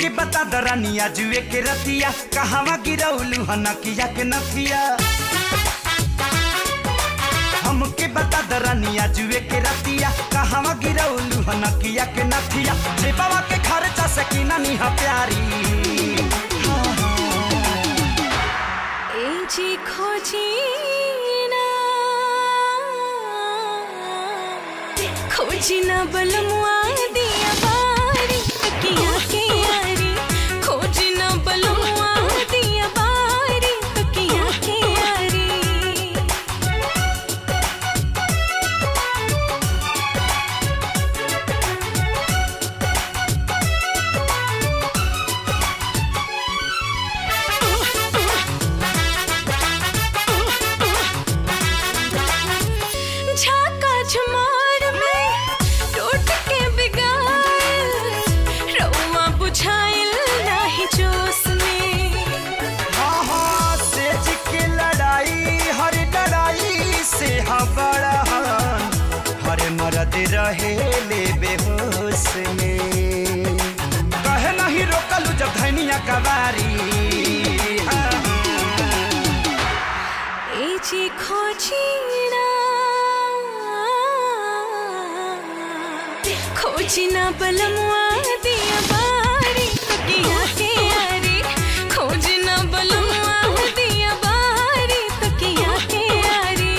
हमके बता दरानिया जुए के रतिया कहवा गिरौलू हनकिया के नथिया। हमके बता दरानिया जुए के रतिया कहवा गिरौलू हनकिया के नथिया। जेबावा के खर्चा से किना निहा प्यारी। ए जी खोजी ना, खोजी ना बलमुआ दिया बारी तकिया के यारी। खोजी ना बलमुआ दिया बारी तकिया के यारी। झाका झमार में टूट के बिगाड़ रउआ बुझाइल नाही जोश में। हाँ हाँ सेज के लड़ाई हर लड़ाई से हबड़हन हर मर्द रहे ले बेहोश में। कहे नहीं रोकलू जब धनिया कबारी। हाँ। ए जी खोजी ना, खोजी ना बलमुआ दिया बारी तकिया के यारी। खोजी ना बलमुआ दिया बारी तकिया के यारी।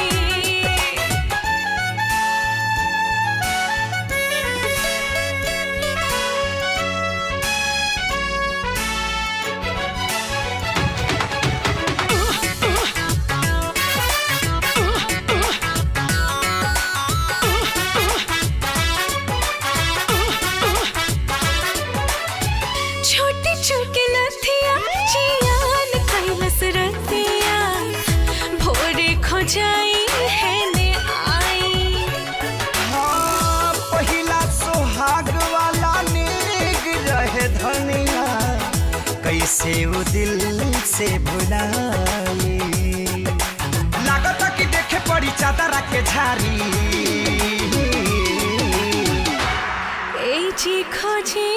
छोटी चुकी नथिया जियान कैलस रतिया भोरे खोजाई है ने आई। हाँ, पहिला सोहाग वाला नेग रहे धनिया कैसे वो दिल से भुलाई। लागत कि देखे पड़ी चादर के झारी। ए जी खोजी